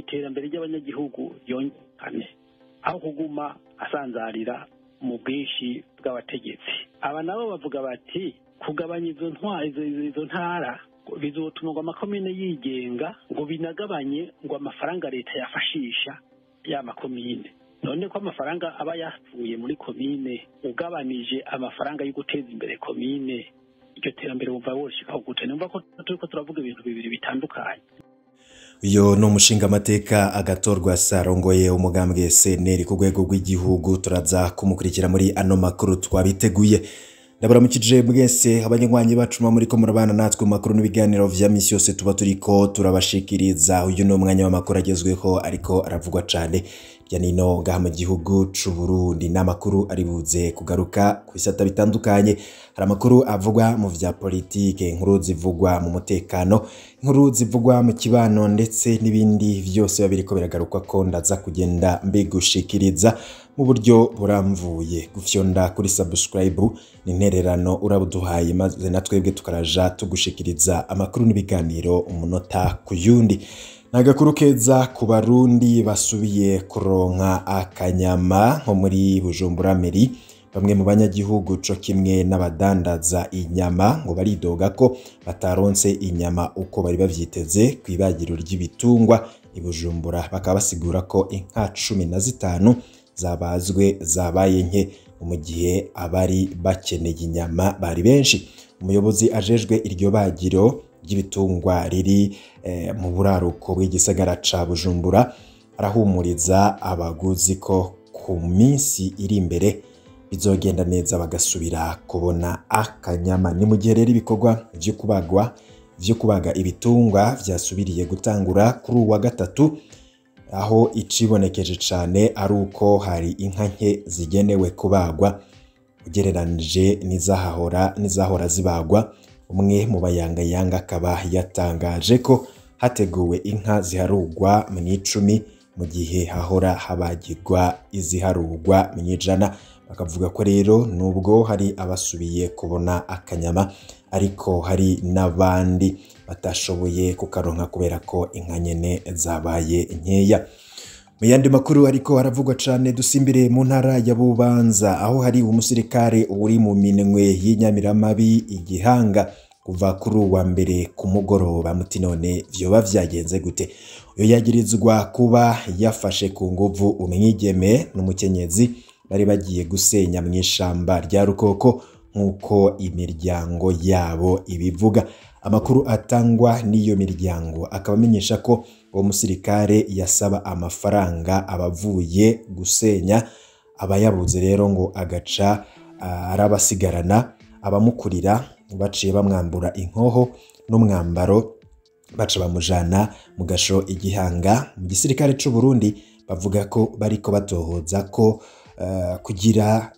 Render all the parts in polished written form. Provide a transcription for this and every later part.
Iterambere ry'abanyagihugu ryongane aho kuguma asanzarira mu bwinshi bw'abategetsi. Aba nabo bavuga bati kugabanya izo izo ntara bizotuma ngo amakomine yigenga, ngo binagabanye ngo amafaranga leta yafashisha ya makomine. None ko amafaranga aba yavuye muri komine, ugabanije amafaranga yo guteza imbere komine, iryo terambere wumva woshikaho gute? Numva ko turiko turavuga ibintu bibiri bitandukanye. Uyo ni umushingamateka Agatorwa Sarongoye umugambwe CNL ku rwego rw'igihugu. Turaza kumukurikira muri ano makuru twabiteguye. Ndabaramukije mwese abanywanyi bacu muri ko murabana natwe mu makuru n'ibiganiro vya misi yose tuba turiko turabashikiriza. Uyu ni umwanya w'amakuru agezweho ariko aravugwa cane ya nino ngaha mu gihugu c'u Burundi. N'amakuru aribuze kugaruka ku bisata bitandukanye. Hari amakuru avugwa mu vya politike, inkuru zivugwa mu mutekano, inkuru zivugwa mu kibano ndetse n'ibindi vyose babiriko biragarukwa ko ndaza kugenda mbigushikiriza mu buryo buramvuye. Gufyonda kuri subscribe ni intererano urabuduhaye, maze natwebwe tukaraja tugushikiriza amakuru n'ibiganiro umunota ku yundi. Nagakuru keza ku Barundi basubiye kuronka akanyama nko muri Bujumbura Meri. Bamwe mu banyagihugu co kimwe n'abadandaza inyama ngo baridoga ko bataronse inyama uko bari bavyiteze kwibagiro ry'ibitungwa i Bujumbura. Bakaba basigura ko inka 15 zabazwe zabaye nke mu gihe abari bakeneye inyama bari benshi. Umuyobozi ajejwe iryo bagiro ry'ibitungwa riri mu buraruko bw'igisagara ca Bujumbura arahumuriza abaguzi ko ku minsi iri imbere bizogenda neza bagasubira kubona akanyama. Ni mu gihe rero ibikorwa vyo kubaga ibitungwa vyasubiriye gutangura kuri uwa gatatu, aho icibonekeje cane ari uko hari inka nke zigenewe kubagwa ugereranije n'izahora zibagwa. Umwe mu bayangayanga akaba yatangaje ko hateguwe inka ziharugwa mu 10 mu gihe hahora habagirwa iziharugwa mu 100. Bakavuga ko rero nubwo hari abasubiye kubona akanyama, ariko hari n'abandi batashoboye kukaronka kubera ko inka nyene zabaye nkeya. Mu yandi makuru ariko haravugwa cane, dusimbire mu ntara ya Bubanza aho hari umusirikare uri mu minwe y'inyamiramabi igihanga kuva kuri uwa mbere ku mugoroba. Muti none vyoba vyagenze gute? Uyo yagirizwa kuba yafashe ku nguvu umwigeme n'umukenyezi bari bagiye gusenya mw'ishamba rya Rukoko nk'uko imiryango yabo ibivuga. Amakuru atangwa n'iyo miryango akaba amenyesha ko uwo musirikare yasaba amafaranga abavuye gusenya, abayabuze rero ngo agaca arabasigarana. Abamukurira baciye bamwambura inkoho n'umwambaro baca bamujana mu gasho igihanga. Mu gisirikare c'u Burundi bavuga ko bariko batohoza ko kugira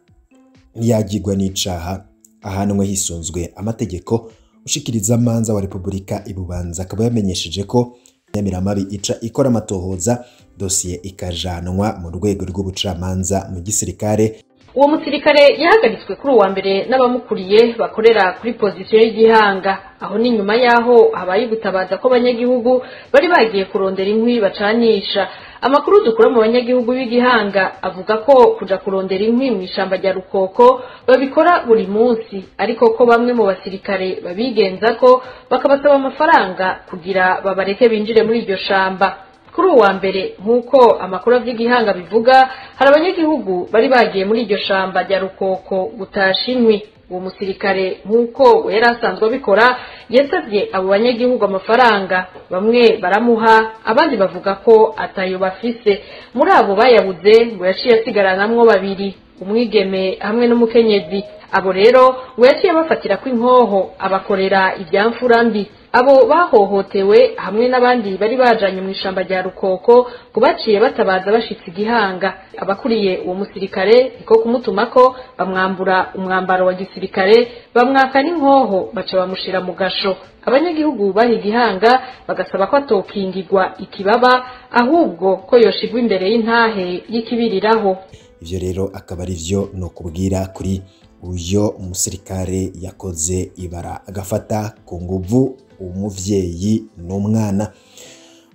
ntiyagirwa n'icaha ahanwe hisunzwe amategeko. Ushikiriza amanza wa Republika ibubanza akaba yamenyesheje ko Nyamiramabi ica ikora amatohoza, dosiye ikajanwa mu rwego rw'ubucamanza mu gisirikare. Uwo musirikare yahagaritswe kuri uwa mbere n'abamukuriye bakorera kuri pozisiyo y'igihanga. Aho ni nyuma yaho habaye gutabaza ko abanyagihugu bari bagiye kurondera inkwi bacanisha. Amakuru dukura mu banyagihugu b'igihanga avuga ko kuja kurondera inkwi mu ishamba rya Rukoko babikora buri munsi, ariko ko bamwe mu basirikare babigenza ko bakabasaba amafaranga kugira babareke binjire muri iryo shamba. Kuri uwa mbere nk'uko amakuru avy'igihanga bivuga, hari abanyagihugu bari bagiye muri iryo shamba rya Rukoko gutasha inkwi. Uwo musirikare nk'uko yari asanzwe abikora yasavye abo banyagihugu amafaranga, bamwe baramuha abandi bavuga ko atayo bafise. Muri abo bayabuze ngo yaciye asigaranamwo babiri, umwigeme hamwe n'umukenyezi. Abo rero ngo yaciye bafatira ko inkoho abakorera ivyamfura mbi. Abo bahohotewe hamwe n'abandi bari bajanye mu ishamba rya Rukoko ngo baciye batabaza bashitse igihanga. Abakuriye uwo musirikare niko kumutumako bamwambura umwambaro wa gisirikare, bamwaka n'inkoho baca bamushira mu gasho. Abanyagihugu bahi igihanga bagasaba ko atokingirwa ikibaba, ahubwo ko yoshigwa imbere y'intahe y'ikibiriraho. Ivyo rero akaba ari vyo no kubwira kuri uyo musirikare yakoze ibara agafata ku nguvu umuvyeyi n'umwana.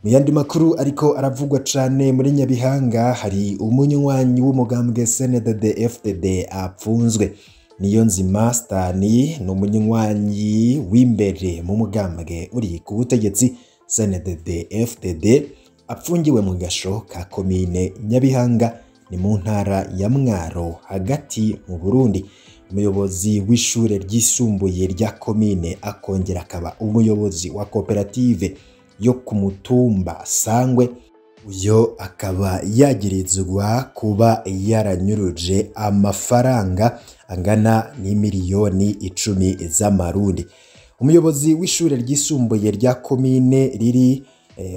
Mu yandi makuru ariko aravugwa cane muri Nyabihanga, hari umunywanyi w'umugambwe CNDD FDD apfunzwe. Niyonzima Stani ni umunywanyi w'imbere mu mugambwe uri ku butegetsi CNDD FDD, apfungiwe mu gasho ka komine Nyabihanga, ni mu ntara ya Mwaro hagati mu Burundi. Umuyobozi w'ishure ryisumbuye rya komine akongera akaba umuyobozi wa koperative yo ku mutumba Sangwe, uyo akaba yagirizwa kuba yaranyuruje amafaranga angana n'imiliyoni 10 z'amarundi. Umuyobozi w'ishure ryisumbuye rya komine riri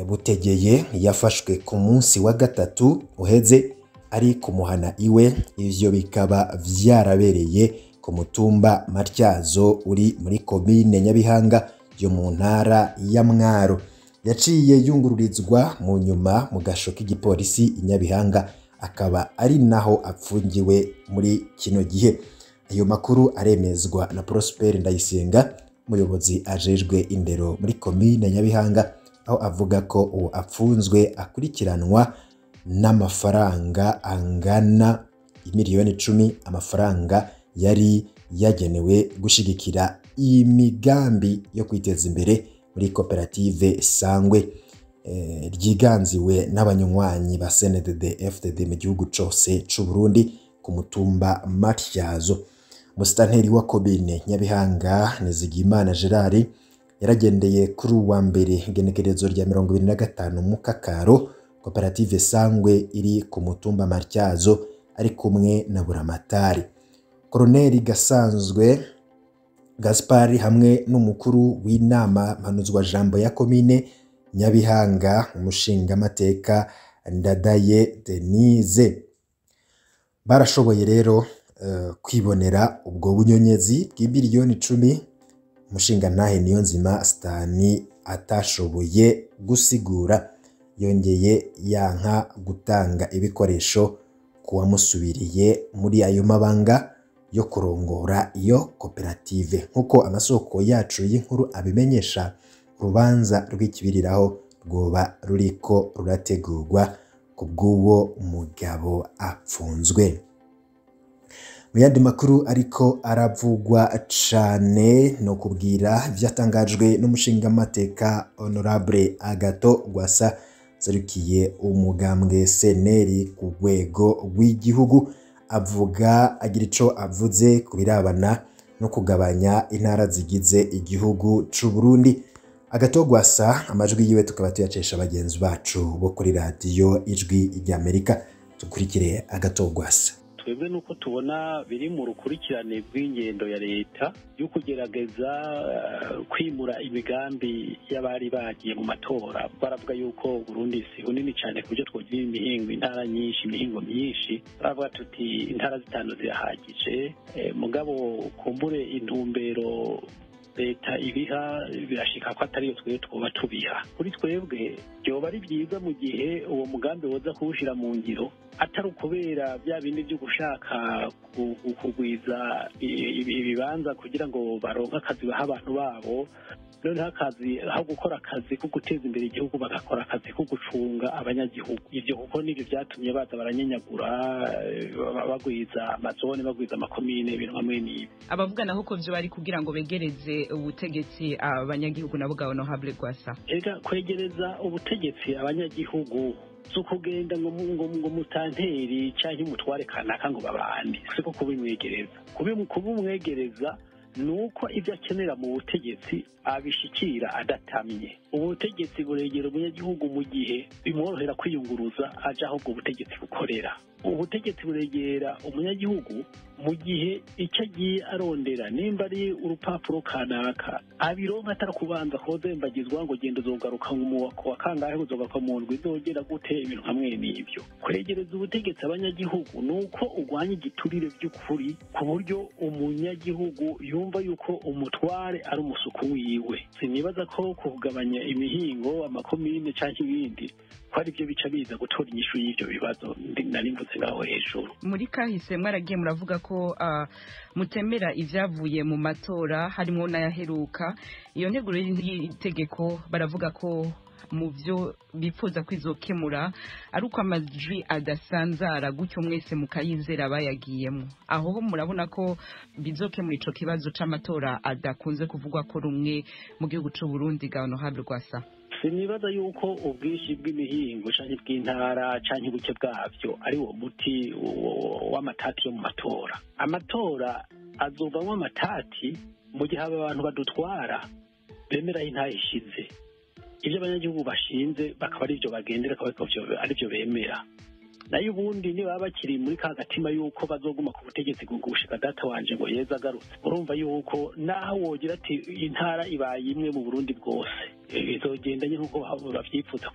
Butegeye yafashwe ku munsi wa gatatu uheze ari kumuhana iwe, ivyo bikaba vyarabereye ku mutumba Matyazo uri muri komine Nyabihanga yo mu ntara ya Mwaro. Yaciye yungururizwa mu nyuma mu gasho k'igipolisi i Nyabihanga, akaba ari naho apfungiwe muri kino gihe. Ayo makuru aremezwa na Prosper Ndayisenga, umuyobozi ajejwe indero muri komine Nyabihanga, aho avuga ko uwo apfunzwe akurikiranwa n'amafaranga angana imiliyoni 10, amafaranga yari yagenewe gushigikira imigambi yo kwiteza imbere muri koperative Sangwe ryiganziwe n'abanywanyi ba CNDD FDD mu gihugu cose c'u Burundi ku mutumba Matyazo. Musitanteri wa komine Nyabihanga Nizigimana Gerard yaragendeye kuri uwa mbere igenekerezo rya 25 Mukakaro koperative Sangwe iri ku mutumba Matyazo ari kumwe na Buramatari Koroneli Gasanzwe Gaspari hamwe n'umukuru w'inama mpanuzwa jambo ya komine Nyabihanga umushingamateka Ndadaye Denise. Barashoboye rero kwibonera ubwo bunyonyezi bw'imiliyoni 10 umushingantahe Niyonzima Stani atashoboye gusigura, yongeye yanka gutanga ibikoresho kuwamusubiriye muri ayo mabanga yo kurongora iyo koperative. Nkuko amasoko yacu y'inkuru abimenyesha, urubanza rw'ikibiriraho rwoba ruriko rurategurwa kubw'uwo mugabo apfunzwe. Mu yandi makuru ariko aravugwa cane no kubwira vyatangajwe n'umushingamateka Honorable Agathon Rwasa serukiye umugambwe CNL ku rwego rw'igihugu, avuga agira ico avuze ku birabana no kugabanya intara zigize igihugu c'u Burundi. Agathon Rwasa amajwi yiwe tukaba tuyacesha bagenzi bacu bo kuri radiyo Ijwi ry'Amerika. Tukurikire Agathon Rwasa. Twebwe nuko tubona biri mu rukurikirane rw'ingendo ya leta yo kugerageza kwimura imigambi y'abari bagiye mu matora. Baravuga yuko Burundi si bunini cyane ku buryo twogira imihingo intara nyinshi, imihingo myinshi. Baravuga tuti intara 5 zirahagije, mugabo kumbure intumbero leta ibiha birashika ko atari yo twebwe twoba tubiha. Kuri twebwe byoba ari byiza mu gihe uwo mugambi woza kuwushira mu ngiro, atari ukubera bya bindi byo gushaka kugwiza ibibanza kugira ngo baronke akazi baha abantu babo, noneho akazi aho gukora akazi ko guteza imbere igihugu bagakora akazi ko gucunga abanyagihugu. Ivyo kuko nivyo vyatumye baza baranyenyagura, bagwiza amazone, bagwiza amakomine, ibintu hamwe n'ibi. Abavuga naho ko vyo bari kugira ngo begereze ubutegetsi abanyagihugu nabo ga Honorable Rwasa. Ega kwegereza ubutegetsi abanyagihugu si ukugenda ngo mutanteri canke umutware kanaka ngo babane, siko kubimwegereza. Kubimwegereza nuko ibyo akenera mu butegetsi abishikira adatamye. Ubutegetsi buregera umunyagihugu mu gihe bimworohera kwiyunguruza aja aho ubwo butegetsi bukorera. Ubutegetsi buregera umunyagihugu mu gihe icyo agiye arondera, nimba ari urupapuro kanaka abironka atari kubanza kozembagizwa ngo genda uzogaruka mu wa kangahe, uzogaruka mu ndwi izogera gute, ibintu hamwe n'ibyo. Kwegereza ubutegetsi abanyagihugu nuko urwanya igiturire by'ukuri, ku buryo umunyagihugu yumva yuko umutware ari umusuku wiwe. Sinibaza ko kugabanya imihingo, amakomine canke ibindi ko ari byo bica biza gutora inyishu y'ivyo bibazo nari mvuze ngaho hejuru. Muri kahise mwaragiye muravuga ko mutemera ivyavuye mu matora harimo n'ayaheruka. Iyo nteguro y'itegeko baravuga ko mu byo bipfuza kwizokemura ari uko amajwi adasanzara gutyo mwese mukayizera bayagiyemo, aho murabona ko bizokemura ico kibazo c'amatora adakunze kuvugwa ko rumwe mu gihugu c'u Burundi ga honorable Rwasa? Sinibaza yuko ubwinshi bw'imihingo canke bw'intara canke ubuke bwavyo ari wo muti w'amatati yo mu matora. Amatora azovamwo amatati mu gihe aba bantu badutwara bemera intahe ishize, ivyo abanyagihugu bashinze bakaba arivyo bagendera, akaba arivyo bemera. Nayo ubundi niba bakiri muri ka gatima yuko bazoguma ku butegetsi gushika data wanje ngo yeza agarutse, urumva yuko naho wogira ati intara ibaye imwe mu Burundi bwose, bizogendanye nk'uko bavyifuza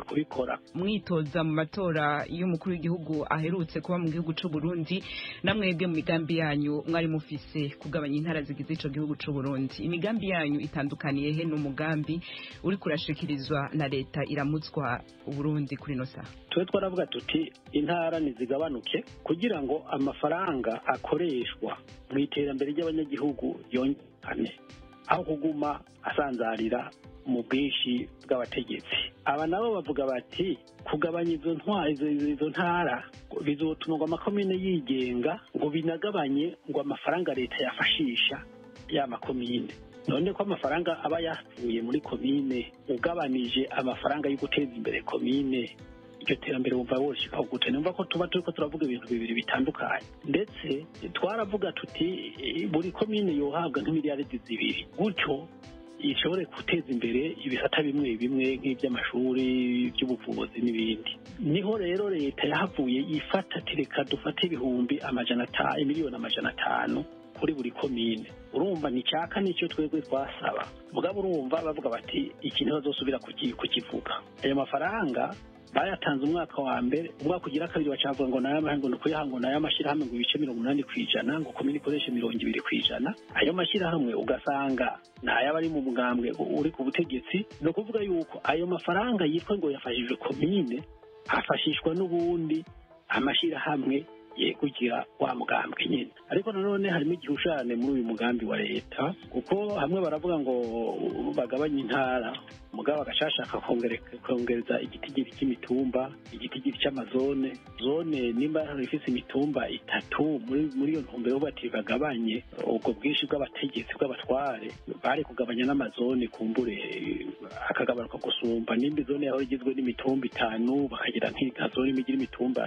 kubikora. Mwitoza mu matora y'umukuru w'igihugu aherutse kuba mu gihugu c'u Burundi, namwebwe mu migambi yanyu mwari mufise kugabanya intara zigize ico gihugu c'u Burundi. Imigambi yanyu itandukaniye he n'umugambi uri kurashikirizwa na leta iramutswa Burundi kuri no saha? Twe twaravuga tuti intara nizigabanuke kugira ngo amafaranga akoreshwa mu iterambere ry'abanyagihugu yongekane, aho kuguma asanzarira mu bwinshi bw'abategetsi. Aba nabo bavuga bati kugabanya izo izo ntara bizotuma ngo amakomine yigenga, ngo binagabanye ngo amafaranga leta yafashisha ya makomine. None ko amafaranga aba yavuye muri komine, ugabanije amafaranga yo guteza imbere komine, iryo terambere wumva woshika gute? Numva ko tuba turiko turavuga ibintu bibiri bitandukanye. Ndetse twaravuga tuti buri komine yohabwa nk'imiliyaridi 2, gutyo ishobore guteza imbere ibisata bimwe bimwe nk'iby'amashuri, by'ubuvuzi n'ibindi. Niho rero leta yahavuye ifata ati reka dufate 500,000, 500,000 kuri buri komine. Urumva ni cyaka nicyo twebwe twasaba. Mugabo urumva bavuga bati iki ntibazosubira kukivuga. Ayo mafaranga bayatanze umwaka wa mbere, umwaka ugira kabiri bacavuga ngo nayo ngo nukuyaha ngo nayo amashirahamwe ngo ibice 80%, ngo komine ikoreshe 20%. Ayo mashirahamwe ugasanga nayo abari mu mugambwe uri ku butegetsi. No kuvuga yuko ayo mafaranga yitwa ngo yafashijwe komine afashishwa n'ubundi amashirahamwe yekugira wa mugambwe nyine. Ariko nanone harimo igihushane muri uyu mugambi wa leta, kuko hamwe baravuga ngo bagabanye intara, mugabo bagashashaka kongereza igitigiri cy'imitumba, igitigiri cy'amazone. Zone nimba ifise imitumba 3 muri iyo ntumbero bati bagabanye ubwo bwinshi bw'abategetsi bw'abatware, bari kugabanya n'amazone kumbure akagabanuka gusumba. Nimba zone yaho igizwe n'imitumba 5 bakagira nk'ika zone imigira imitumba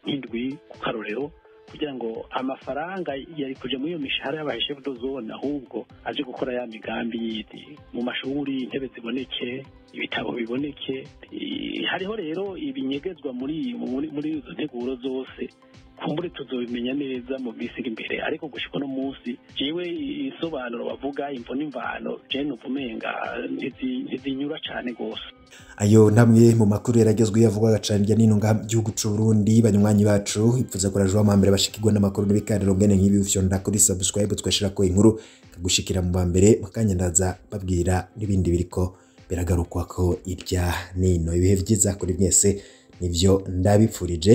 7 ku karorero, kugira ngo amafaranga yari kuja muri iyo mishahara y'aba chef de zone ahubwo aje gukora ya migambi yindi mu mashuri, intebe ziboneke, ibitabo biboneke. Hariho rero ibinyegezwa muri izo nteguro zose, kumbure tuzobimenya neza mu minsi iri imbere. Ariko gushika no munsi jewe isobanuro bavuga imvo n'imvano je numva umenga ntizinyura cane gose. Ayo namwe mu makuru yaragezwe yavugwaga cane rya nino nga gihugu c'u Burundi. Banywanyi bacu ipfuza kuraje wa mbere bashikirwa n'amakuru n'ibiganiro ngene nk'ibi, ufyonda kuri subscribe twashira ko inkuru kagushikira mu bambere. Mukanya ndaza babwira n'ibindi biriko biragarukwa ko irya nino. Ibihe vyiza kuri mwese nivyo ndabipfurije.